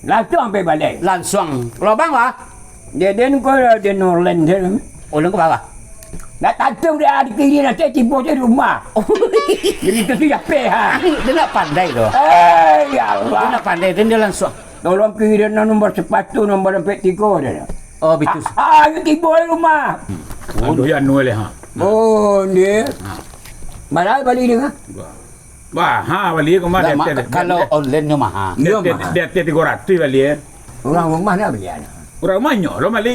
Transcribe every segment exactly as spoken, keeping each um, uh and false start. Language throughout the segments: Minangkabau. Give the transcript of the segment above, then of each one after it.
Lansuang pai balai. Lansuang. Kalau abang, bah? Dia den ko, dia nolen dia. Ulun ko, bah? Nak tantu dia di kiri nanti tibo di rumah. Oh. Jadi itu tu jape, ha. Dia nak pandai tu. Eh, ya Allah. Dia nak pandai, dan dia lansuang. Tolong kirim nomor sepatu, nomor ampek tigo dia. Oh, bitus. Ah, ah, dia tibo di rumah. Aduh, ya, anu leh, ha. Oh, dia. Ha. Mana bali dia, ha? Wah, ha, bali ko mah. Lah, di ateh, mak, di kalau ateh, online nyo maha. Di ateh, di ateh tigo ratuih bali, eh. Urang rumah nyo balian. Urang rumah nyo lo bali.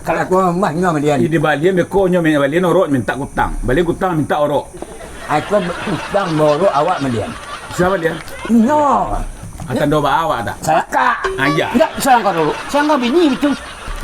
Kalau aku rumah nyo balian. Di balian, beko nyo balian orok minta kutang. Balian kutang minta orok. Aku kutang baorok awak balian. Sia balian? Nyo. Atan do ba awak tak? Salakak. Ah, iya. Ndak, salangka dulu. Salangka bini itu.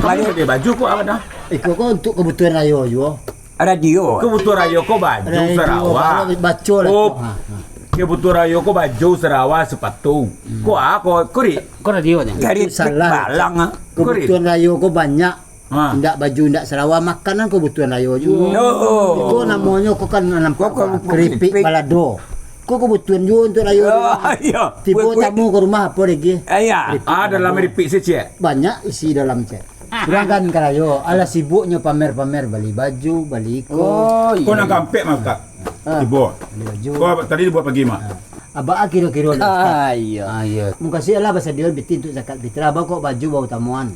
Kamu bali baju ko awak dah? Iko ko untuk kebutuhan rayo juo. Radio. Kebutuhan rayo ko baju, radio, sarawa. Baco lah. Oh, ha, ha. Kebutuhan rayo ko baju, sarawa, sepatu. Hmm. Ko a, ko, ko ri. Ko radio nyo. Dari itu salah. Balang, ah. Ko ri. Kebutuhan rayo ko banyak. Ha. Indak baju, indak sarawa, makanan kebutuhan rayo juo. Hmm. Oh. Iko namonyo ko kan nampak ko, ko, keripik, keripik balado. Ko kebutuhan juo untuk rayo. Oh, iyo. Tibo tamu ka rumah, apo lagi? Ah, iyo. Keripik balado. Ah, dalam keripik se, cek. Banyak isi dalam, cek. Kurang kan karayo, alah sibuknyo pamer-pamer, bali baju, bali iko. Oh, iyo. Ko nan kaampek mah, Ustaz. Ah. Tibo. Bali baju. Ko tadi dibuek pagi mah. Ah. Abak ah kiro-kiro lah, Ustaz. Ah, iyo. Ah, iyo. Mukasuik lah basadiakan piti untuk zakat fitrah, abak kok baju bautamoan.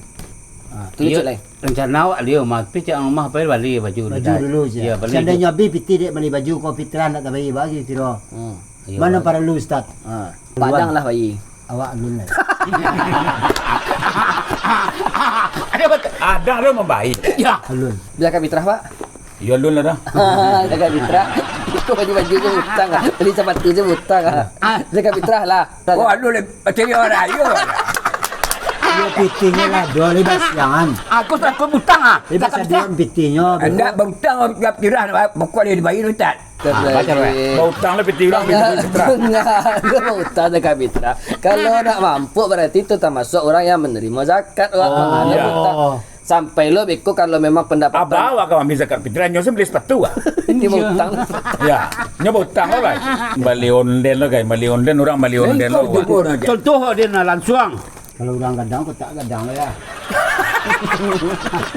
Ah. Tu iyo, cek lai. Rencana awak liau mah, tapi cak rumah pai bali baju dulu. Baju dulu, cek. Iyo, bali. Seandainyo abih piti dek bali baju, kok fitrah ndak tabayia, bagi kiro. Hmm. Iyo, mano bali. Paralu, Ustaz? Ah. Duluan. Padang lah, bayi. Awak alun lai. Ada betul. Ada lo mambaik. Ya. Alun. Zakat fitrah, Pak? Iyo, alun lah dah. Zakat fitrah. Iko baju-baju se utang ah. Bali sapatu se utang ah. Ah. Zakat fitrah lah. Oh, alun lai. Macam ni orang rayo. Iyo, pitinyo lah, do lai basiangan. Aku sudah aku utang ah. Zakat fitrah. Pitinyo. Indak, bautang, zakat fitrah, pokok dia dibayar, Ustaz. Ah, baca, Pak. Bautang lah piti urang, piti fitrah. Bautang lah piti fitrah. Kalau nak mampu, berarti tu termasuk orang yang menerima zakat, Wak. Oh. Makanya bautang. Sampai lo beko kalau memang pendapatan. Abah awak ka ambil zakat fitrah, nyo se bali sepatu, ah. Ini bautang. Ya, nyo bautang lo, guys. Bali onden lo, guys. Bali onden, urang bali onden lo, Wak. Contoh dia nak lansuang. Kalau urang gadang, kok tak gadang lah, ya.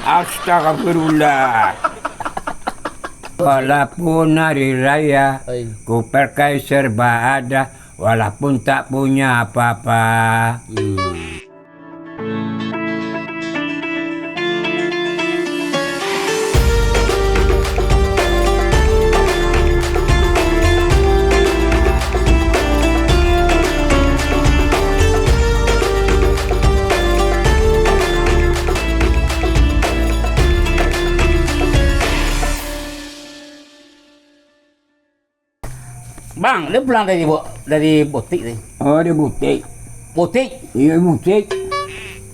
Astagfirullah. Walaupun hari raya, oi, ku pakai serba ada, walaupun tak punya apa-apa. Hmm. Bang, dia pulang dari bo-, dari butik tadi. Oh, dari butik. Butik. Iyo, butik.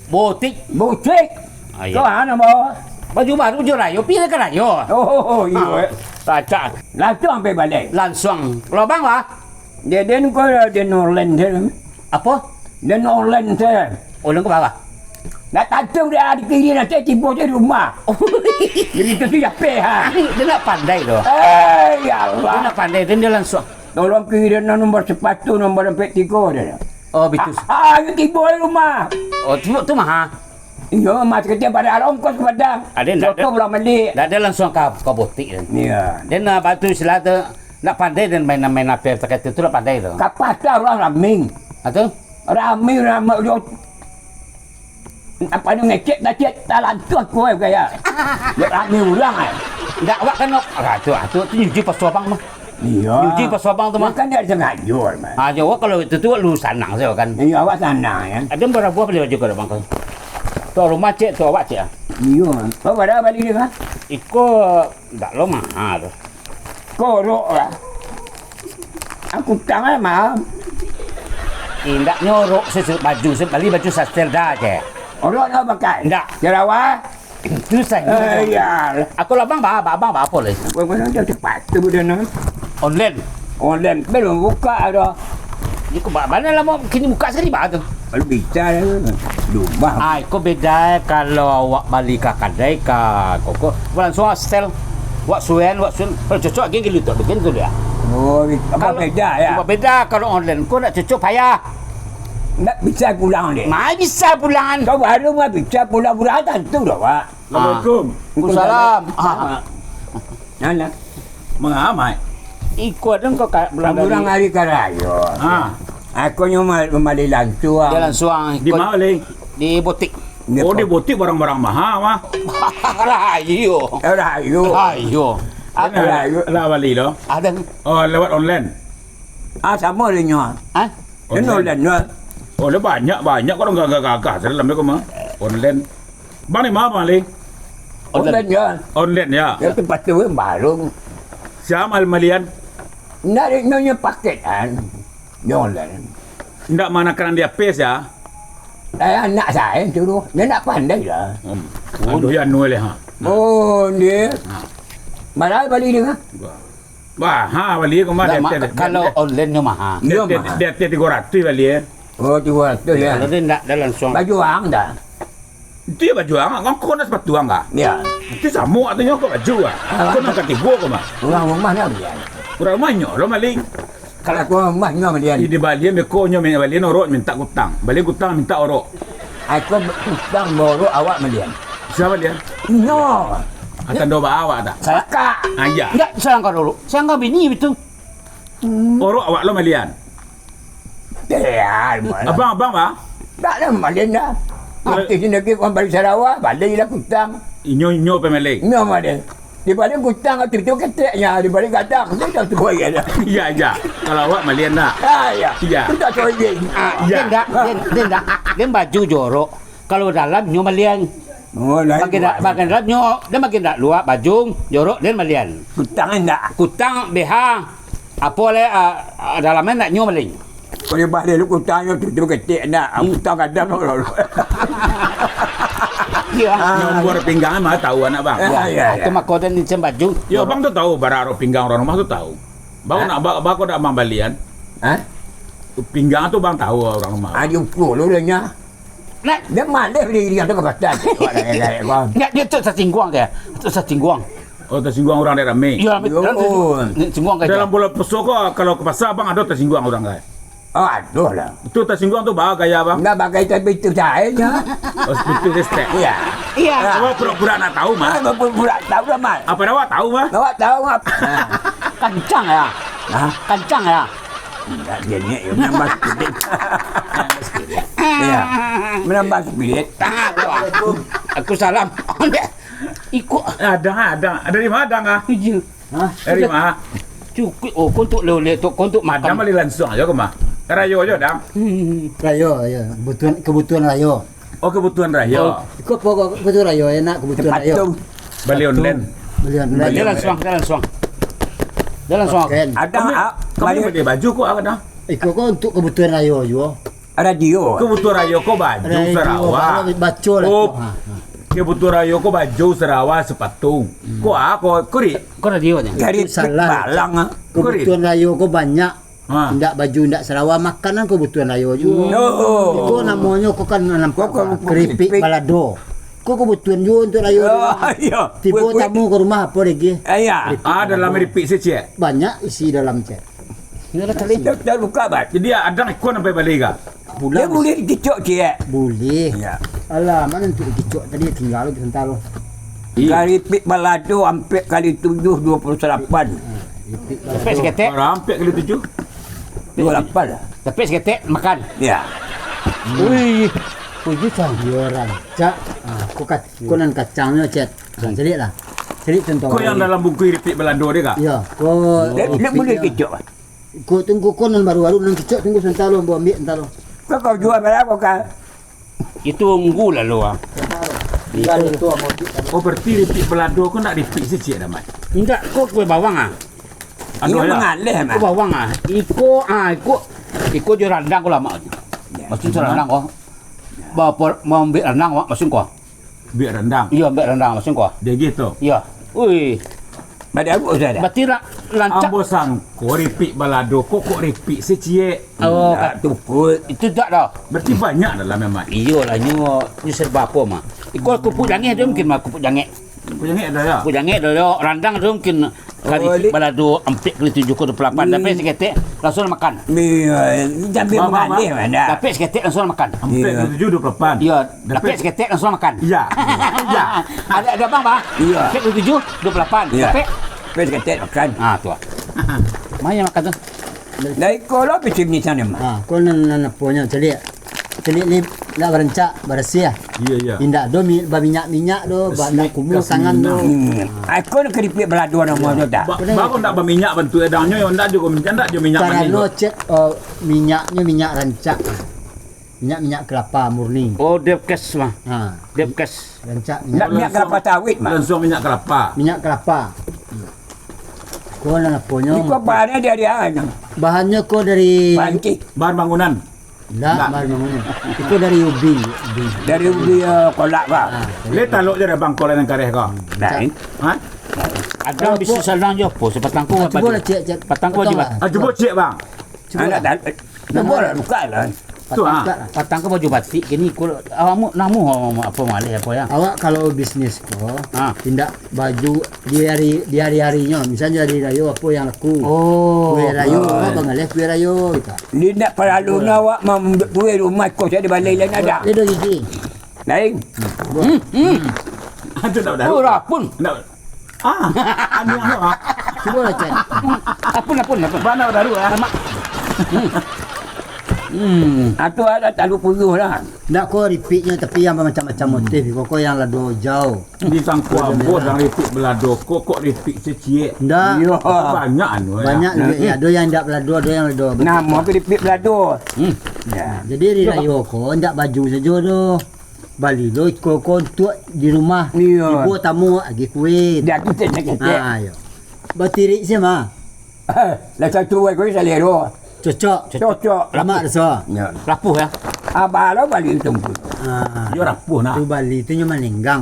Butik. Butik. Ah, iyo. Kau hana bawa? Baju baru jo rayo, pi ka rayo. Oh, oh, oh, iyo, ah, eh. Rancak. Lansuang pai balai. Lansuang. Kalau abang lah. Dia, dia ni kau dia online dia. Apo? Den online se. Ulun ka bawah. Nak tantu dia di kiri nanti tibo di rumah. Oh. Jadi itu tu jape, ha. Dia nak pandai tu. Eh, ya Allah. Dia nak pandai, dan dia lansuang. Tolong kirim nomor sepatu, nomor ampek tigo dia. Oh, bitus. Ah, ah, dia tibo di rumah. Oh, tu, tu mah, ha? Iyo, mas kerja pada ongkos ka Padang. Ada ndak? Contoh pulang balik. Ndak ada lansuang ka, ka butik kan? Iya. Dan, ah, batu istilah tu, nak pandai dan main, main ape takah tu, tu nak pandai tu. Kapal tu urang rami. Ha, tu? Rami, rami, yo. Apa ni ngecek, ngecek, talantuh kau gaya. Yo rami urang, eh. Ndak, awak kan, ah, tu, ah, tu, tu nyuji pasu abang mah. Iya. Nyuji pasu abang tu mah. Kan dia sengaja, mah. Ah, yo, awak kalau itu tu lu sanang saja kan. Iya, awak sanang, ya. Ada berapa bali baju kau, Bang? Tu rumah cek, tu awak cek, ah. Iya. Kau pada bali dia, kan? Iko ndak lo mahal tu. Korok lah. Aku tangan mah. Indak nyorok sesuai baju, se-, bali baju sastel dah je. Orok nak pakai? Ndak. Jerawa? Susah. Eh, iya. Aku lah, Bang, ba-, ba-, Abang, ba-, apo lah? Kau, kau nak cepat tu, budak nak. Online. Online. Belum buka dah. Ni kau ba-, mana lah mau kini buka sekali, bah, tu? Kalau bisa, lumah. Ah, iko beda kalau awak bali ka kadai, ka koko. Awak langsung awak setel. Awak suen, awak suen. Kalau cocok, lagi gilu tu, bikin tu dia. Oh, apa beda, ya? Kalau beda, kalau online, kau nak cocok, payah. Ndak bisa pulang deh. Mai bisa pulang. Kau baru mah bisa pulang, pulang tantu dah, Pak. Assalamualaikum. Waalaikumsalam. Ah. Nah, nah. Mangamai. Iko ada kau ka-, pulang Urang dari hari karayo. Ah. Aku nyo ma-, mambali lansuang. Dia lansuang Di ikut mana, Leng? Di butik. Oh, di butik barang-barang maha mah. Rahayu. Eh, rahayu. Rahayu. Apa? Rahayu. Lah bali lo. Ada. Oh, lewat online. Ah, sama dia nyo. Hah? Online. Online lah. Oh, lah banyak, banyak kok gagah-gagah dalam dia kok mah. Online. Bang ni mah, Bang Li? Online. Online ya. Online ya. Ya, tempat tu baru. Siapa mal-, malian? Ndak ada nyonya paket kan. Nyo online. Ndak manakan di H P ya? Eh, anak saya tu tu. Dia ndak pandai lah. Hmm. Aduh, ya nu leh ha. Oh, dia. Ha. Mana bali dia? Wah. Wah, ha, bali ko mah. Ndak, dia, ma-, dia, kalau dia, online nyo maha. Dia, nyo dia, maha. Dia, dia tigo ratuih bali, eh. Oh, tigo ratuih, ya. Kalau dia ndak, dah lansuang. Baju ang dah. Itu ya baju ang, ang kau nak sepatu ang kah? Ya. Itu samo artinyo kau baju ah. Ah. Kau nak katigo kau mah. Urang rumah nak bali. Urang rumah nyo lo malian. Kalau aku rumah nyo malian. Di balian beko nyo balian orok minta kutang. Balian kutang minta orok. Aku kutang orok awak malian. Siapa dia? Nyo. Atau doba awak tak? Saya. Kakak. Ah, iya. Ndak, saya angka dulu. Saya angka bini betul. Hmm. Orok awak lo malian. Ya, mana? Abang, abang, bang? Tak ada malian dah. Kalau artis ni lagi kau bali sarawa, bali lah kutang. Inyo, inyo pemilih. Inyo malian. Di balik kutang, tu, tu keteknya, di balik gadang, tu tak tu ya dah. Iya, iya. Kalau awak malian nak. Ah, iya. Iya. Tu tak tu ya. Ah, iya. Dia ndak, dia, dia ndak. Dia baju jorok. Kalau dalam nyo malian. Oh, lain bagian da-, bagian dalam nyo, dia bagian da-, luar baju, jorok dia malian. Kutang ndak? Kutang B H. Apo le, ah, ah, dalamnya ndak nyo malian. Kalau bah dia lu kutang nyo tu, tu ketek ndak? Hmm. Kutang kadang kalau. Iya. Ah. Nomor pinggang mah tahu anak bang. Ya, ya, ya. Itu mah kau dan licin baju. Yo, abang tu tahu, bara arok pinggang urang rumah tu tahu. Bang nak ba-, ba-, kau dak mambalian? Hah? Pinggang tu bang tahu urang rumah. Ah, diukur lu lah nya. Nak. Dia maleh diri yang tu ke pasal. Wah, dah, dah, dah, kau. Nak dia tu tersinggung ke? Tu tersinggung. Oh, tersinggung urang dek rame. Iya, rame. Yo. Dalam tu, ni singgung ke Dalam dia? Bulan puasa ko, kalau ke pasar, abang ada tersinggung urang, kan? Oh, aduh lah. Tu tersinggung tu bagai gaya, bang? Enggak bagai, tapi itu cahayanya. Oh, itu respect. Iya. Iya. Awak pura-pura nak tahu, mah? Ah, pura-pura tahu lah, mah. Apa awak tahu, mah? Awak tahu, mah. Kancang ya? Hah? Kancang ya? Enggak, dia ni, ya, menambah spirit. Iya. Menambah spirit. Ah, tu, aku, aku salam. Iko. Ada, ada. Dari mana, ah? Iya. Hah? Dari mana? Cukuik, oh, kau untuk lolek tu, kau untuk makan. Ada bali lansuang aja ke mah. Rayo aja, dang. Hmm. Rayo, ya. Kebutuhan, kebutuhan rayo. Oh, kebutuhan rayo. Oh. Iko apa kau kebutuhan rayo, enak kebutuhan rayo. Sepatu. Bali online. Bali online. Bali online. Dia lansuang, dia lansuang. Dia lansuang. Pakai. Ada, kami, ah, kami bali baju kok ada. Iko kau untuk kebutuhan rayo juga. Radio. Kebutuhan rayo ko baju sarawa. Baco lah. Oh, ha, ha. Kebutuhan rayo ko baju sarawa sepatu. Hmm. Ko a ko, ko ri? Ko radio nya. Dari salah. Balang, ah. Ko ri? Kebutuhan rayo ko banyak. Ha. Indak baju, indak sarawa, makanan kebutuhan rayo juo. Oh. Ko namonyo ko kan nampak ko, ko, keripik, keripik balado. Ko kebutuhan juo untuk rayo. Oh, iya. Tibo tamu ke rumah apa lagi? Iya. Keripik balado. Ah, dalam keripik se ciek. Banyak isi dalam ciek. Dah, dah buka, Bat. Jadi, adang iko sampai bali ka? Pulang. Dia boleh dikicok, ciek. Boleh. Ya. Alah, mana tu dikicok tadi, tinggal tu sebentar tu. Ih. Karipik balado ampek kali tujuh, dua puluh salapan. Ha, karipik balado. Sampai seketek. Bara ampek kali tujuh? Dua lapan lah. Sampai seketek, makan. Ya. Wih, puji sang. Dua rancak. Ah, ko kat-, ko nan kacangnyo, ciek. Ha, caliak lah. Caliak contoh. Ko yang dalam buku iripik balado dia, Kak? Iya, ko dia, dia iripik boleh dia. Kicok, Pak? Ko tunggu ko nan baru-baru nan kicok, tunggu sebentar lo, ambo ambiak sebentar lo. Kau, kau jual berapa, Kak? Itu unggu lah lo, ah. Oh, berarti iripik balado ko nak iripik se ciek dah, Mat? Indak, ko kue bawang, ah. Aduh, ya. Mangaleh, Mat. Ko bawang, ah. Iko, ah, iko, iko jo randang ko lamak. Ya. Maksud randang ko. Ba-, ba-, maambiak randang, Mak, maksud ko. Biak randang. Iya, biak randang, maksud ko. Dia gitu. Iya. Ui. Pada aku sudah ada. Berarti ra-, rancak. Ambo sangko ripik balado, kok, kok ripik se ciek. Oh, indak, tukul. Itu tak dah. Berarti banyak dalam memang. Iyolah, nyo, nyo serba apa, mah. Iko kerupuk jangeh tu mungkin, mah, kerupuk jangeh. Kerupuk jangeh ada, ya? Kerupuk jangeh ada, ya. Randang tu mungkin Kali Oh, li- balado ampek kali tujuh ko duo puluah lapan. Dapek saketek, langsuang makan. Iyo, sambil Bang, bang, mangalih, bang. Dapek saketek, langsuang makan. Ampek Iyo. kali tujuh, duo puluah lapan. Iyo, dapek Dapek. saketek, langsuang makan. Iyo. Iyo. Ado, ado bang, bang. Iyo. Ampek kali tujuh, duo puluah lapan. Iyo. Dapek. Dapek saketek, makan. Ah, tu ah. Main makan tu. Dari ko lo picim ni sana, mah. Ah, ko nan, nan aponyo, caliak. Caliak ni nak barancak, barasiah. Iyo, iyo. Indak do mi-, baminyak-minyak do, ba-, Resmi nak kumuh kas tangan do. minang. Hmm. Ai, ko nan karipik balado namo tu dah. Ba-, baru ndak baminyak bantuak edangnyo, yo ndak jo minyak, ndak jo minyak manih Karano tu. Cek, oh, minyaknyo minyak rancak. Minyak-minyak kelapa murni. Oh, Depkes mah. Ha. Depkes. Rancak Ndak minyak. minyak kelapa sawit, mah. Langsuang minyak kelapa. Minyak kelapa. Ko nan aponyo? Iko bahannya dari aja. Bahannyo ko dari Pancik. Bahan bangunan. Ndak, Ndak. Bahan bangunan. Iko dari ubi, ubi. Dari ubi, eh, kolak, Bang. Ah, Le talok je dah bangkol nan kareh ko. Ndak, eh? Ha? Adang Kalau bisa po- salang jo po, sapatang ko Ah, cubo baju. lah, cek, cek. Patang ko Potong baju lah. bat-, Ah, cubo cek, Bang. Cubo Anak lah. dah, eh, cubo lah, buka lah. Tu, Patang ah. Patang ko baju batik kini, ko, awak mu-, namu, apa malih apa ya? Awak kalau bisnis ko, Ah. indak baju di hari, di hari-harinyo, misalnyo hari rayo apo yang laku. Oh. Kue rayo, Ah. apa malih kue rayo, gitu. Indak paralu na awak mambuek kue rumah ko, saya di balai lain ada. Dia dah gigi. Lain. Hmm, hmm. Itu dah, dah. Oh, rapun. Ndak. Ah, aneh apa, Pak? Cubo lah, Chan. Apun, apun, apun. Bana baru, ah. Alamak. Hmm. Hmm. Atu ada talu puluh lah. Ndak ko ripiknyo, tapi yang bamacam-macam motif. Ko, ko yang lado hijau. Di sangko ambo dan ripik balado, ko, kok ripik ceciek. Ndak. Iyo. Banyak anu, ya. Banyak juga, ya. Ado yang indak balado, ado yang balado. Namo tu ripik balado. Hmm. Ya. Jadi, hari rayo ko, ndak baju sajo doh. Bali lo iko ko untuak di rumah. Iyo. Ibo tamu agi kue. Dak ketek-ketek. Ha, iyo. Batirik sia mah. Lah satu ai kue salero. Cocok. Cocok. Lamak raso. Ya. Rapuh ya. Abah lo Bali tungku. Ha. Yo rapuh nah. Tu Bali tu nyo manenggang.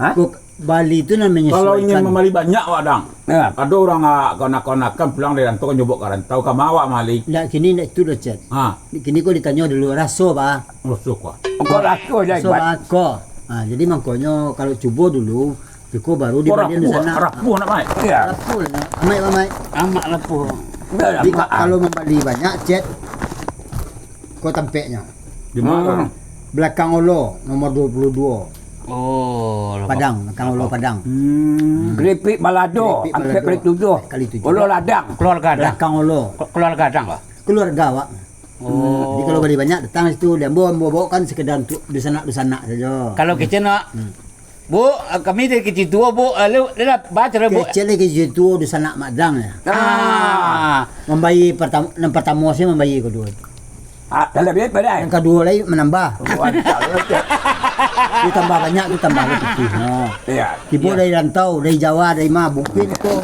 Ha? Ko Bali tu namonyo Kalau ingin suaikan. Mambali banyak, awak dang. Ya. Ado urang, ah, kanak-kanakan pulang dari rantau, nyobok ka rantau, ka ma awak mambali? Ndak kini, ndak itu doh, Chat. Ha. Kini ko ditanyo dulu raso, bah. Raso ko. Ko raso je, Raso, Iban. Bah, ko. Ha, jadi mangkonyo kalau cubo dulu, iko baru Ko dibali rapuh, di sana. Rapuh nak, Mai? Iya. Rapuh lah. Amai, amai. Amak rapuh. Udah lah, Jadi, Mak. Kalau mambali banyak, Chat, ko tampeknyo. Di mana? Hmm. Belakang Olo, nomor dua puluh dua. Oh, Padang, belakang Olo Padang. Hmm. Keripik balado, Keripik sampai balado. Kali tujuh. Kali tujuh. Olo ladang. Keluarga Adang. Belakang Olo. Ke-, keluarga Adang kah? Keluarga awak. Oh. Jadi kalau bali banyak datang situ, dia ambo, ambo bawa kan sekedar untuk dusanak-dusanak saja. Kalau kecil nak, Hmm. Bu, kami dari kecil tua, Bu, lalu dia dah baca dah, Bu. Kecil lagi kecil tua dusanak Mak Dang ya. Ah. Mambayi pertama, nan pertama saya mambayi kedua. Ah, dalam duit badai. Yang kedua lagi menambah. Oh, mantap, mantap. Dia tambah banyak, dia tambah lagi putih. Ha. Iya. Tiba Iya. dari rantau, dari Jawa, dari ma, mungkin ko.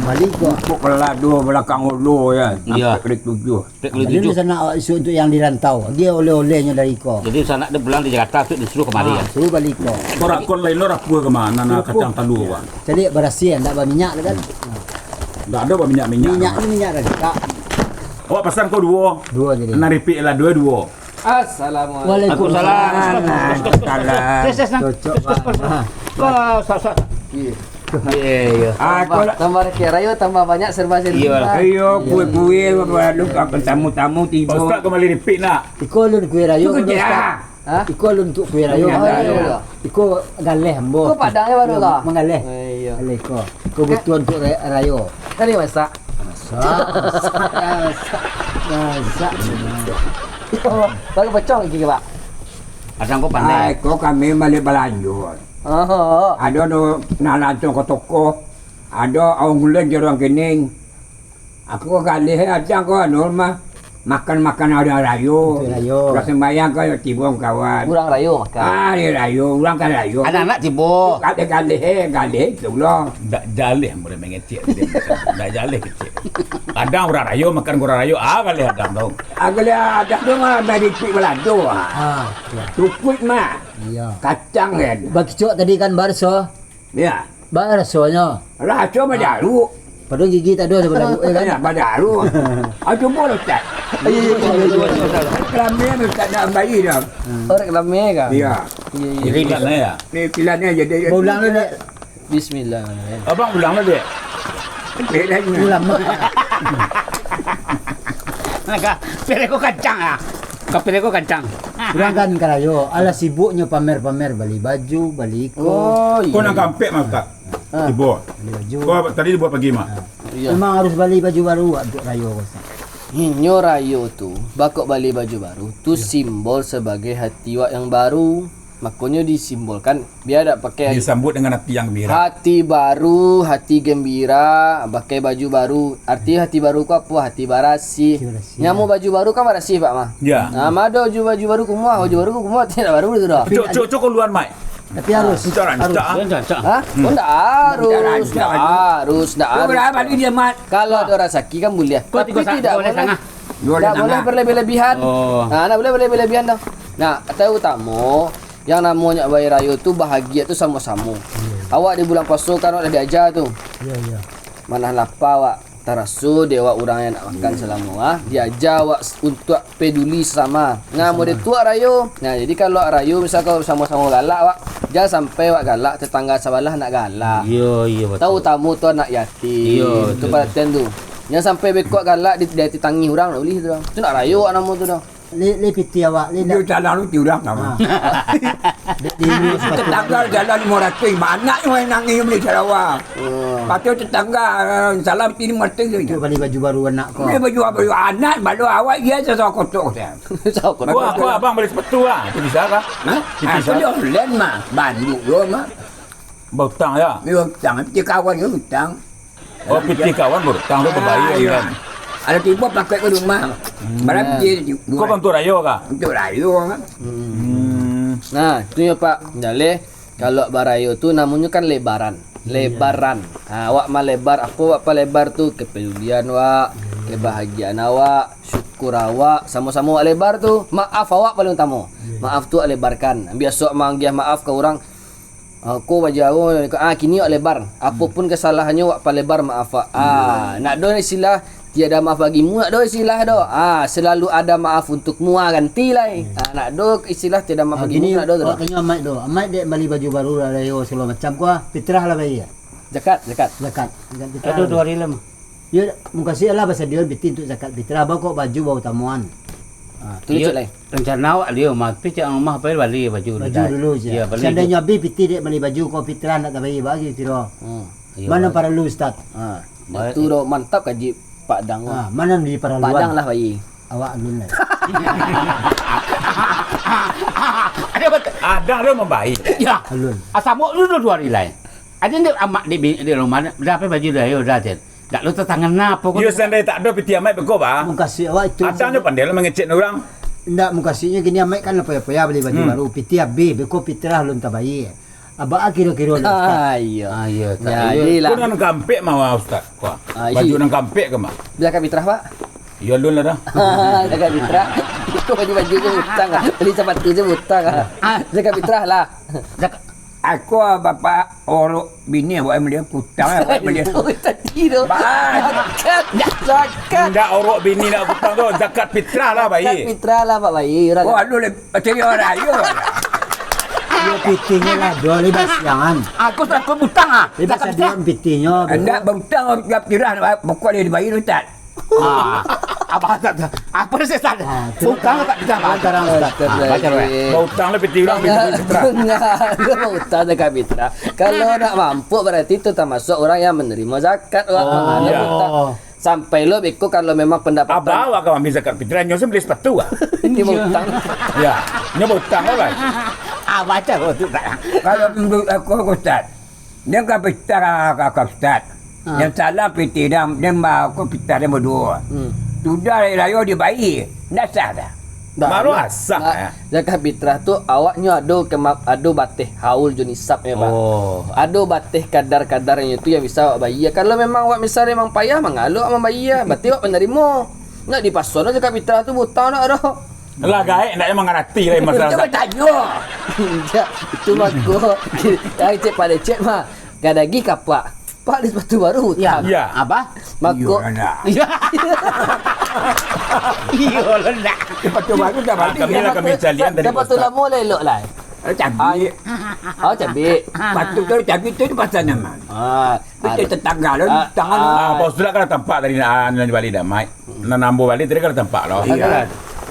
Bali ko. Kok kelah dua belakang ulu ya. Iya. Sampai kali tujuh. Sampai kali Jadi tujuh. Di sana awak isu untuk yang di rantau. Dia oleh-olehnyo dari ko. Jadi sanak dia pulang di Jakarta tu disuruh kemari Ah, ya. Suruh balik ko. Korakon lain lo rapua ke mana, nak Kerupuk. Kacang talu, Bang? Jadi berasih, ndak berminyak tu kan. Ndak ada berminyak-minyak. Minyak ni minyak rancak. Awak pasan ko dua. Dua jadi. Nan ripik lah, dua, dua. Assalamualaikum. Waalaikumsalam. Waalaikumsalam. Yes, yes, nah. Cocok, Bang. Kau, sa-, sa-, Iya. Iya, iya. Ah, Tambah, kalau tambah rezeki rayo, tambah banyak serba-serbi, Iya lah. Bang. Ayo, kue-kue, lalu kapan tamu-tamu tiba. Pak Ustaz kembali ripik nak. Iko alun kue rayo, Cukup Pak je, Ustaz. ah. Hah? Iko alun untuk kue rayo. Oh, iya, iya. Iko galeh ambo. Iko padang ya, baru Iya, lah. manggaleh. Eh, iya. Galeh iko. Iko butuhan untuk ra-, rayo. Tadi masak. Masak, masak, masak, masak. Oh, baru pecah lagi ke, Pak? Padang ko pandai. Ai, ko kami balik balanjo. Oh. Ado do nan lancong ka toko. Ado aung ulen jo urang kining. Aku ka galeh aja ko anu mah. Makan-makan hari rayo. Hari rayo. Urang sembayang ka tibo kawan. Urang rayo makan. Ah, hari rayo, urang kan rayo. Anak-anak tibo. Ka galeh, galeh tu lo. Ndak jaleh murah mengecek. Ndak jaleh kecek. Kadang urang rayo makan urang rayo. Ah, galeh Adang tu. Ah, galeh Adang tu mah dari pik balado. Ah. Ah, iya. Cukup mah. Iya. Kacang kan. Bakicok tadi kan barso. Ya. Ba rasonyo. Raso badaruk. Padahal gigi tak ada, ada badaruk, ya kan? Ya, badaruk. Ah, cubo lah, Ustaz. Iya, iya, iya, iya, iya. Reklame, Ustaz, nak bayi dah. Hmm. Oh, reklame kah? Iya. Iya, iya. Jadi, iklan ya? Ni iklan ni jadi. Ulang dulu, Dek. Bismillahirrahmanirrahim. Abang ulang lah, Dek. Ulama. Nah, ka, pere ko kancang ah. Ka pere ko kancang. Urang kan karayo, alah sibuknyo pamer-pamer, bali baju, bali iko. Oh, iyo. Ko nan kaampek mah, Ustaz. Ah. Tibo. Bali baju. Ko tadi dibuek pagi mah. Ah. Iyo. Memang harus bali baju baru, Wak, untuak rayo ko, Ustaz. Inyo rayo tu, bakok bali baju baru, tu simbol sabagai hati wak yang baru. Makonyo disimbolkan, bia dak pakai Disambut dengan hati yang gembira. Hati baru, hati gembira, pakai baju baru. Arti hati baru ko apo? Hati barasiah. Hati barasiah. Namo baju baru kan barasiah, Pak, mah? Ya. Nah, ma ado baju, baju baru kumuah, baju baru kumuah, tidak baru tu dah. Cuk, cuk, cuk, keluar, Mai. Tapi harus. Encak, encak, Harus. ah. Encak, encak. Hah? Hmm. Oh, ndak harus, Encak, ndak encak. harus, ndak Kau harus. berapa ni dia, Mat? Kalau ada rasaki kan boleh. Kau Tapi tiga sa-, tidak tiga boleh boleh. setengah. Dua Ndak boleh setengah. berlebih-lebihan. Oh. Nah, ndak boleh berlebih-lebihan dah. Nah, terutamo yang namonyo hari rayo tu bahagia tu samo-samo. Iya. Awak di bulan puaso kan awak dah diaja tu. Iya, iya. Manahan lapa awak, taraso dek awak urang yang nak makan Hmm. salamo, ah. Diaja awak s-, untuak peduli sasamo. Nah, Sasamo. model tu awak rayo. Nah, jadi kalau awak rayo, misal kalau samo-samo galak awak, jan sampai awak galak, tetangga sabalah nak galak. Iyo, iyo, betul. Terutamo tu anak yatim. Iyo, Tu betul. perhatian tu. Jan sampai beko awak galak di, di tangih urang, ndak boleh tu. Tu ndak rayo awak namo tu dah. Lai, lai pitih awak, lai Dia ndak? jalan lu tiurang sama. Ha. Dek di rumah sepatu. Tetangga jalan lima ratus, anak yang main nangis beli sarawa. Hmm. Lepas tu tetangga, eh, salam, ini mati je. Itu bali baju baru anak kau. Beli baju baru anak, baru awak, dia sasau kotok dia. Sasau kotok. Wah, aku abang beli sepatu lah. Itu bisa kah? Hah? Itu Ah, bisa. tu dia online mah, banyak lo mah. Berutang ya? Dia utang, dia kawan dia utang. Oh, pitih kawan berutang tu Ah, baik iya. kan? Ada tiba pakai ke rumah. Hmm. Barang dia di Kau luar. bantu rayo kah? Untuk rayo kan. Hmm. Nah, itu ya, Pak. Jaleh, kalau barayo tu namonyo kan lebaran. Iya. Lebaran. Ha, awak malebar, apo awak palebar tu? Kepedulian awak, Iya. kebahagiaan awak, syukur awak, samo-samo awak lebar tu. Maaf awak paling utamo. Iya. Maaf tu awak lebarkan. Biaso awak mangagiah maaf ka urang, Ah, ko bajawo, ah, kini awak lebar. Apo pun kasalahannyo, awak palebar maaf, Pak. Ah, Hmm. nak do istilah tiada maaf bagimu, nak do istilah do. Ah, selalu ada maaf untukmu, ah, ganti lai. Hmm. Ah, nak do istilah tiada maaf Ah, bagimu, gini, nak do tu awak dah. tanyo Amaik do. Amaik dek bali baju baru lah, rayo segala macam ko, ah, fitrah lah bayi, ah. Zakat, zakat. Zakat. Zakat fitrah Aduh, lah. dua hari lah. Yo, mukasuik lah basadion pitih untuak zakat fitrah, bako baju bautamoan. Ah, tu Iyo, cek lai. rencana awak liau mah, tapi cak rumah pai bali baju Baju dulu. dulu je. Ya, bali Seandainya dulu. habis pitih dek bali baju ko fitrah ndak tabayia bagi kiro. Hmm. Iyo, Mana bali. paralu, Ustaz? Ha, Baik. itu doh mantap kaji Pak Dang. Ha, mana di paraluan? Padang lah bayi. Awak alun lah. Ada betul. Ada lo membaik. Ya. Alun. Asal mau dulu dua hari lain. Ada ni amak di, di rumah, dah apa baju dah, ya udah, Cen. Dak lo tetangan apo ko. Yo, seandai tak ado pitih Amaik beko, bah. Mukasuik awak itu Ada saja. nyo pandai lo mangecek urang. Ndak, mukasuiknyo gini, Amaik kan lah poya-poya bali baju Hmm. baru. Pitih habis, beko fitrah alun tabayia. Abak ah kiro-kiro ni, Ustaz. Ah, iya. Ah, iya, tak Ya, iya. iyalah. Ko nan kampek mah, Ustaz. Ko. Ah, Baju iya. nan kampek ke mah? Zakat fitrah, Pak. Yo, alun lah dah. Zakat fitrah. Itu baju-baju je utang ah. Beli sepatu je utang ah. Ah. Zakat fitrah lah. Zak-, Aku, ah, bapak orok bini awak yang beli, utang awak beli. Itu tadi tu. Bah. Zakat. Zakat. Ndak orok bini nak utang tu, zakat fitrah lah, Zakat bayi. fitrah lah, Pak Bayi. Orang Oh, aduh, le-, cari orang raya. Yo, pitihnyo lah, do, le basiangan. Aku takut utang ah. Le Zakat fitrah. basiangan pitihnyo, Ndak berutang, zakat fitrah, pokok dia dibayar, Ustaz. Ah, apa tak tahu? Apa sih, Ustaz? Ah, tu Utang tak kita, Pak? Sekarang, Ustaz. Ah, baca dulu, eh. Bautang lah piti urang, piti Fitrah. Bautang dekat Fitrah. Kalau nak mampu, berarti tu termasuk orang yang menerima zakat, Wak. Oh. Ah, dia Ya. bautang. Sampai lo beko kalau memang pendapatan Abah awak ka ambil zakat fitrah, nyo sendiri sepatu, ah. Ini bautang. Ya, nyo bautang lah, Bang. Ah, baca lo tu, Ustaz. Kalau menurut aku, Ustaz, dia kan fitrah ka, ka Ustaz. Ha. Yang salah pitih dan, dan ba-, aku fitrah dan baduo. Hmm. Sudah hari raya dibayar, ndak sah dah. Dak, Baru dak, asah, dak. eh. Zakat fitrah tu awaknyo ado kema-, ado bateh haul jo nisabnyo, Pak. Oh. Ado bateh kadar-kadarnyo tu yang bisa awak bayar. Kalau memang awak misal memang payah, mangalo awak mambayar, berarti awak penerimo. Nak dipaso no zakat fitrah tu, bautang nak ado. Lah gaek ndak yang mangarati lah masalah Itu zakat. batanyo. Indak, itu mako. Ai cek pada cek mah. Gadagi kapak. Pak, bali sepatu baru. Ya. Ya. Apa? Mako. Iyo lah, nak. Iyo lah, nak. Sepatu baru dah Ah, bali. kami lah, kami calian tadi, Dapat tu Ustaz. lamo lah elok lah. Cabi. Ah, cabi. Patu tu cabi tu di pasar Nyaman. Ah, tu tetangga lo, ah, tangan. Ah, Pak Ustaz kan tampak tadi, ah, nan bali dah, Mai. Nan ambo bali tadi kan tampak lo. Iya.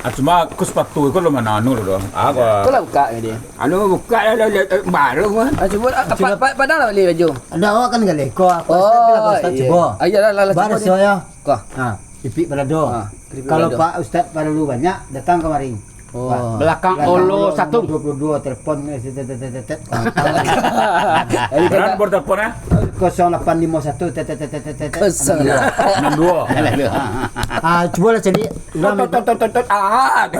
Ah, cuma ku sepatu ko lo mano anu lo. Ah, ko. Ko lah buka ke dia? Anu buka lah, lah, lah, baru mah. Ah, cubo, ah, pa-, pa-, padang lah bali baju. Ada awak kan galeh ko, aku. Oh, Ustaz, Pak Ustaz, iya. Cubo. Ah, iyalah, lah, lah, cubo dia. Ko. Ha, pipik balado. Ha, pipik balado. Kalau Pak Ustaz paralu banyak, datang kamari. Oh. Pak, balakang Olo Satung. Dua puluh dua, telepon, eh, tet, tet, tet, tet, tet. Berapa nomor telepon, ah? Kosong lapan lima satu, tet, tet, tet, tet, tet, tet. Kosong. Enam dua. Ah, cubolah cari urang. Tot, tot, tot, tot, tot. Ah, tu.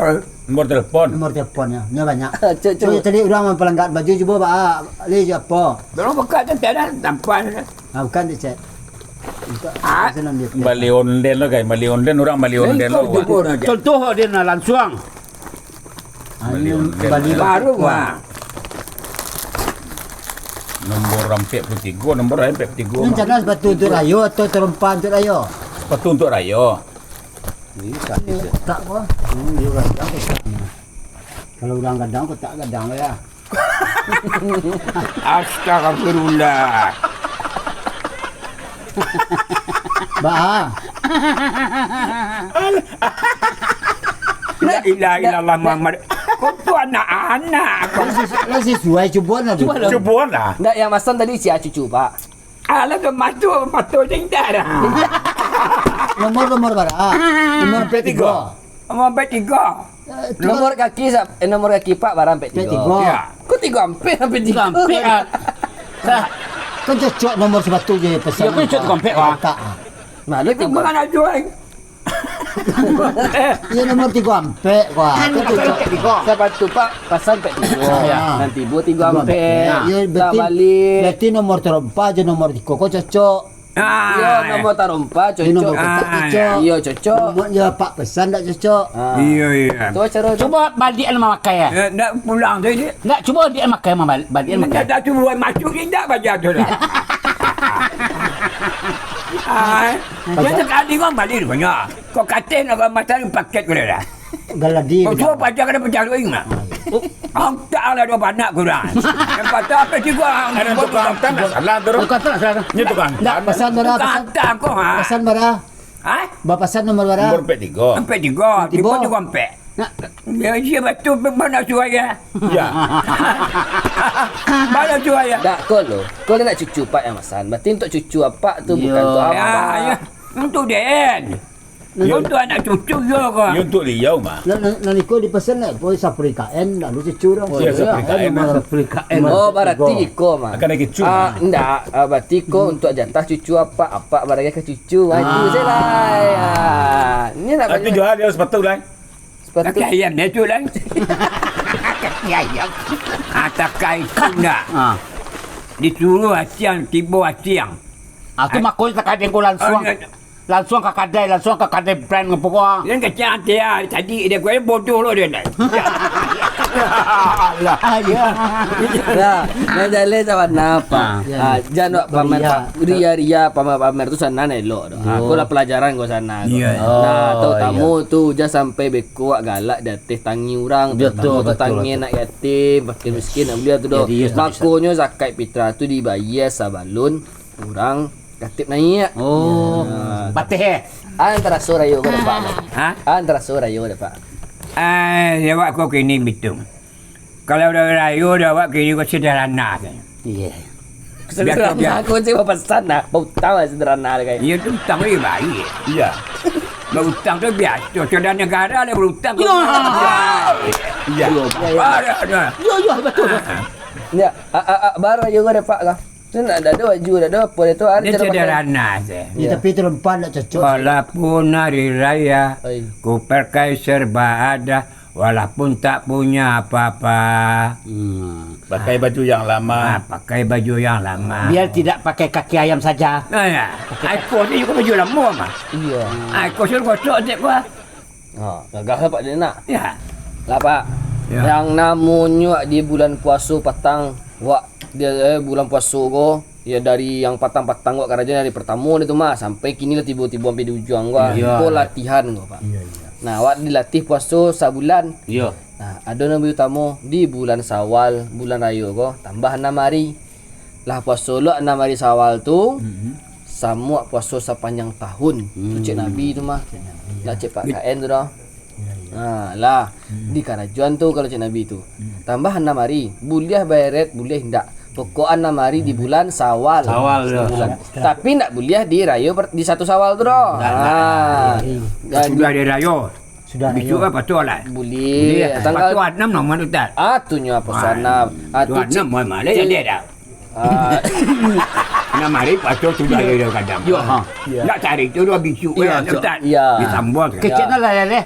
Nomor telepon. Nomor telepon, ya. Nyo banyak. Cuk, cuk. Cubo cari urang mampalanggaan baju, cubo, Pak. Ah, li siapo? Dorong buka tu, tiada tampan. Ah, bukan, cek. Ah. Bali onden lo, guys. Bali onden, urang bali onden lo. Contoh dia nah, lansuang. Ah, bali onden. Baru, wah. Nomor ampek puluah tigo, nomor ampek puluah tigo. Ini mah. Sepatu untuak rayo atau tarompa untuak rayo? Sepatu untuak rayo. Ini kaki saya. Tak apa. Hmm, dia orang gadang, kaki. Kalau orang gadang, kau tak gadang lah ya. Astagfirullah. Bah. La ilaha illallah Muhammad. Kau tu anak-anak. Lah sesuai, cubo lah. Cubo lah. Cubo lah. Ndak, yang masan tadi sia cucu, Pak. Alah, tu matu, matu indak dah. Nomor, nomor bara? Nomor ampek tigo. Nomor ampek tigo. Eh, tu nomor kaki sa-, eh, nomor kaki Pak bara ampek tigo. Ampek tigo. Ya. Kok tigo ampek, ampek tigo? Tigo ampek, ah. Kan cocok nomor sepatu je pesan. Ya, kan cocok tigo ampek, Pak. Letak, ah. Nah, lu tigo. Itu bukan acuan. Iyo, nomor tigo ampek, wah. Kan cocok. Sepatu Pak pasang ampek tigo. Ah. Nanti buah tigo ampek. Tigo ampek. Iyo, tak berarti, balik. Berarti nomor tarompa jo nomor tigo ko cocok. Ah. Iyo, nomor tarompa cocok. Iyo, nomor kotak cocok. Iyo, cocok. Nomor, iyo, Pak pesan ndak cocok. Ah. Iyo, iyo. Tu cara tu. Cubo baliak mamakai, ya. Eh, ndak pulang tu, ini. Ndak, cubo baliak mamakai, mabal-, baliak mamakai. Ndak, tak cubo masuk, indak baca tu lah. Ah. Dia sekali kau balik rupanya. Kau katen nak kau matai paket kau dah. Galadi. Kau suruh pajak ada pajak luing lah. Angkak lah dua banak kurang. Yang patah apa juga? Ada tukang tan nak salah tu. Tukang tan nak salah tu. Ini tukang tan. Ndak, pesan bara, pesan. Tukang tan kau, ha? Pesan bara. Ha? Bapasan nomor bara? Nomor ampek tigo. Ampek tigo. Tigo. Tigo tigo ampek. Nak. Ya, iya, betul, mana suai ya? Ya. Mana suai ya? Dak, kau lo. Kau nak cucu Pak yang masan. Berarti untuk cucu apak tu bukan untuk apak. Ya, ya. Untuk den. Untuk anak cucu yo ko. Yo untuk liau mah. Nan, nan, nan iko dipesan nak, boy, sapri K N, lalu cucu dong. Oh, iya, sapri K N, nomor, sapri K N. Oh, berarti iko mah. Akan ada cucu. Ah, ndak, ah, berarti iko untuk jatah cucu apak, apak barangkali ka cucu. Ah, itu je lah. Ah, ini nak. Tapi jual dia sepatu lah. Sepatu. Kaki ayam dia tu lah. Kaki ayam. Ah, takai tu ndak. Ah. Disuruh asiang, tibo asiang. Ah, tu mako takai dengko langsung. Oh, iya. Lansuang ka kadai, lansuang ka kadai brand ngapo ko, ah. Yang kecil hati, ah, tadi dia kau bodoh lo dia, ndak? Alah. Ah, iya. Nah, nah, jaleh sabana, Pak. Ah, iya. Ah, jan wak pamer, Pak. Ria-ria, pamer-pamer tu sana nak elok tu. Ah, ko lah pelajaran ko sana ko. Iya. Nah, tahu-tahu tu, jan sampai beko wak galak di ateh tangi urang, tahu-tahu tu tangi anak yatim, fakir miskin, nak buliah tu doh. Makonyo zakat fitrah tu dibayia sabalun urang Katib naiak. Oh. Ya. Pateh, eh? An taraso rayo ko dapat. Ha? An taraso rayo dapat. Ah, jawab ko kini bitung. Kalau dah rayo, jawab kini ko sederhana sajo. Iya. Sederhana, aku cuma pesan lah. Bautang lah sederhana lah, kan. Iya, tu utang lebih baik. Iya. Bautang tu biasa. Sudah negara ada berutang. Iya. Iya. Iya, iya. Ada, ada. Iya, iya, betul. Ah. Ya, a, a, a, bara rayo ko dapat kah? Tu nak dado baju, dado apo dia tu, ada. Dia cakap sederhana saja. Ya, tapi terempan nak cocok. Walaupun hari raya, ku pakai serba ada, walaupun tak punya apa-apa. Hmm. Pakai baju yang lama. Ah, pakai baju yang lama. Biar tidak pakai kaki ayam saja. Nah, ya. Ai ko ni juga baju lama mah. Iya. Ai ko suruh kocok dek gua. Ha, gagah lah, Pak, dia nak. Ya. Lah, Pak. Ya. Yang namonyo di bulan puaso patang, wak, dia, eh, bulan puaso ko, ya, dari yang patang-patang wak karajo hari pertamo dia tu mah, sampai kini lah tibo-tibo sampai di ujuang ko, ya, ko latihan ko, Pak. Iya, iya. Nah, wak dilatih puaso sabulan. Iya. Nah, ado nabi utamo di bulan Syawal, bulan rayo ko, tambah anam ari. Lah puaso lo anam ari Syawal tu, Mhm. samuak puaso sapanjang tahun. Tu cek Hmm. Nabi tu mah. Cek Nabi, Dak ya. Cek Pak K N tu doh. Ya, ya. Ha, lah. Hmm. Di karajoan tu kalau cek Nabi tu. Hmm. Tambah anam ari, buliah baeret, buliah indak. Pokok anam ari di bulan Syawal. Syawal, ya. Sebulan. Tapi ndak buliah di rayo per-, di satu Syawal tu doh. Ndak, ndak. Ha. Iya. Dan Sudah di rayo. Sudah Bisuak rayo. Kan patuah lah. Buliah. Buliah. Tanggal Patuah anam nama tu, Ustaz? Ah, tu nyo apa Ah, sana? Ah, tu tu anam cik. Mau malah Cik. Ada dah. Ah. Anam ari patuah sudah Iya. Rayo kadang. Yo, ha. Iya. Nak cari tu dua bisuak Iya, ya, Cik. Ustaz. Iya. Disambung. Kecek Iya. Lah, ya, leh.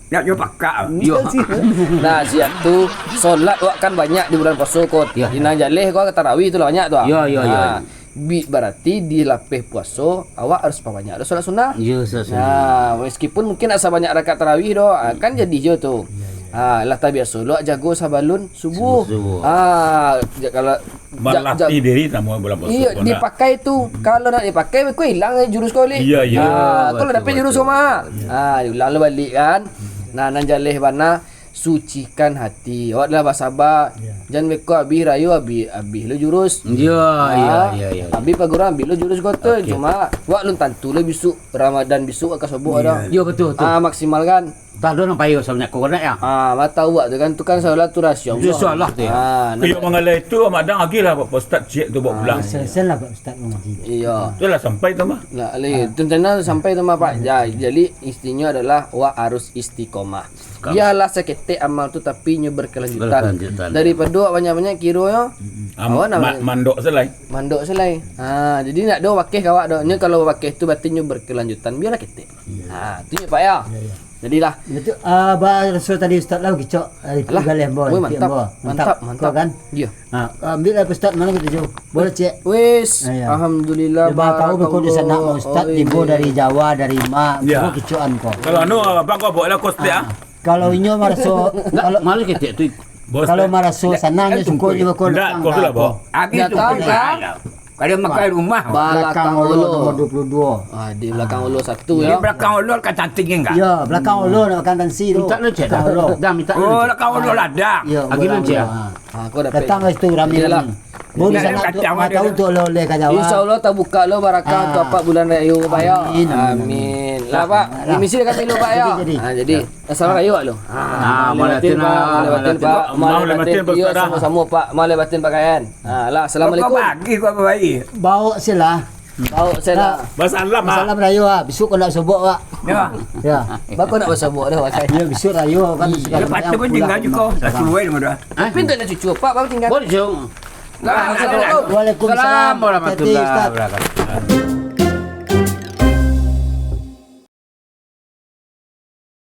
Nak nyo pakak. Yo. Nah, siap tu, solat wak kan banyak di bulan puaso ko. Iya. Di nan jaleh ko tarawih tu lah banyak tu. Iya, iya, iya. Ha, bi-, berarti di lapeh puaso, awak harus pabanyak doh solat sunnah. Iya, solat sunnah. Nah, meskipun mungkin asa banyak rakaat tarawih doh, ha, kan jadi jo tu. Iya, iya. Ha, lah tabiaso lo jago sabalun subuh. Subuh, subuh. Ha, ja-, kalau Malatih ja-, ja-, diri samo bulan puaso. Iya, ko nak dipakai tu. Kalau nak dipakai, ko hilang jurus ko, Li. Iya, iya. Ha, Iya, kalau betul, dapek jurus betul, ko mah. Betul. Ha, diulang lo balik kan. Nah, nan jaleh bana, sucikan hati. Awak lah basaba. Iya. Jan beko abih rayo, abih, abih lo jurus. Iya, Ha, iya, iya, iya. Abih paguruan, abih lo jurus ko tu. Oke. Cuma, wak lun tantu lo bisuak Ramadan bisuak ka sobok Iya. ado. Iya, betul, betul. Ah, maksimalkan. Tah, ado nan payo sabanyak ko nak ya? Ah, mata awak tu kan, tu kan salah tu rahasio Itu Allah. Salah tu ya. Ah, Kayo nak manggalai tu, Mak Dang agiah lah Pak Ustaz ciek tu bawa Ah, pulang. Selesai lah Pak Ustaz mengaji. Iya. Itulah sampai tu mah. Lah, alih. Ah. Tu tanda sampai tu mah, Pak. Iya. Ja-, jadi, intinyo adalah awak harus istiqomah. Istiqomah. Biarlah saketek amal tu, tapi nyo berkelanjutan. Berkelanjutan. Daripado awak banyak-banyak kiro yo. Mm-mm. Am-, Awak ma-, namanya mandok selai. Mandok selai. Ha, jadi nak do wakeh kawak do. Nyo kalau wakeh tu berarti nyo berkelanjutan. Biarlah ketek. Iya. Ha, tu nyo Pak ya. Iya, iya. Jadilah. Betul. Ah, bah, raso tadi Ustaz lah kicok, ah, itu Alah. Galeh ambo, Woi, itu mantap. Ambo. Mantap, Mantap. Mantap. Kau kan? Iya. Ha, ambil lah Ustaz, mana kita jauh? Boleh cek? Wis, Ah, iya. Alhamdulillah, Dia bah tahu kau di sana, barakallah. Ustaz, Oh, tiba iya. Dari Jawa, dari Mak, Iya. Semua kicoan kau. Kalau anu, abang kau bawa lah kau setek, Ah, ah. Kalau inyo maraso, Ndak, kalau, malu ketek tu. Bos, kalau tak? Maraso Ndak, sanang, kan nyo suko tungkui. Nyo kau Ndak, datang kau tu lah, lah, Bok. Bok. Agi Ndak tungkui tahu, lah. Kan? Kalau makan rumah. Belakang Belakang Olo Olo. Nomor dua puluh dua. Ah, di belakang Olo satu, Di ya. Belakang Olo kan cantik enggak? Ya, belakang Olo nak makan tansi tu. Minta lo, Cek. Belakang Olo. Dah, minta lo, Oh, Cek. Belakang Olo ladang. Ya, Agi lo, Cek. Belakang Olo, ha. Ah, kau dapat. Datang ke situ rami-rami. Inilah. Baru di Inilah sana tu, kacang ah, ada tahu tu. Tu oleh-oleh ka Jawa. Insya Allah tabuka lo barakah Ah. tu apa bulan rayo, Pak, ya. Amin, amin, Amin. amin. Lah, Pak, Lah. Permisi kami dulu, Pak, ya. Jadi, jadi. Ah, jadi. Assalamualaikum, Pak, lo. Ah, Ah, maaf lahir batin, Pak. Maaf lahir batin, Pak. Maaf lahir batin, Pak. Maaf lahir batin, Ustaz, Ustaz. Iyo, dah. Sama-sama, Pak. Maaf lahir batin, Pak Kayan. Ah, lah, assalamualaikum. Kau bagi, kau bagi. Bawa sila. Bawa sila. Nah, Basalam, ah. Basalam rayo, ah. Besok kau nak sobok, Pak. Ya. Ya. Bako nak basobok dah, Pak Kayan. Ya, besok rayo kan. Iya. Sudah Lepas tu pun pulang tinggal rumah. Juga. Dah suai nama dah. Tapi tak ada cucu, Pak. Baru tinggal. Boleh, Jung. Nah, Assalamualaikum. Waalaikumsalam. Salam warahmatullahi Hati-hati, Ustaz. Wabarakatuh.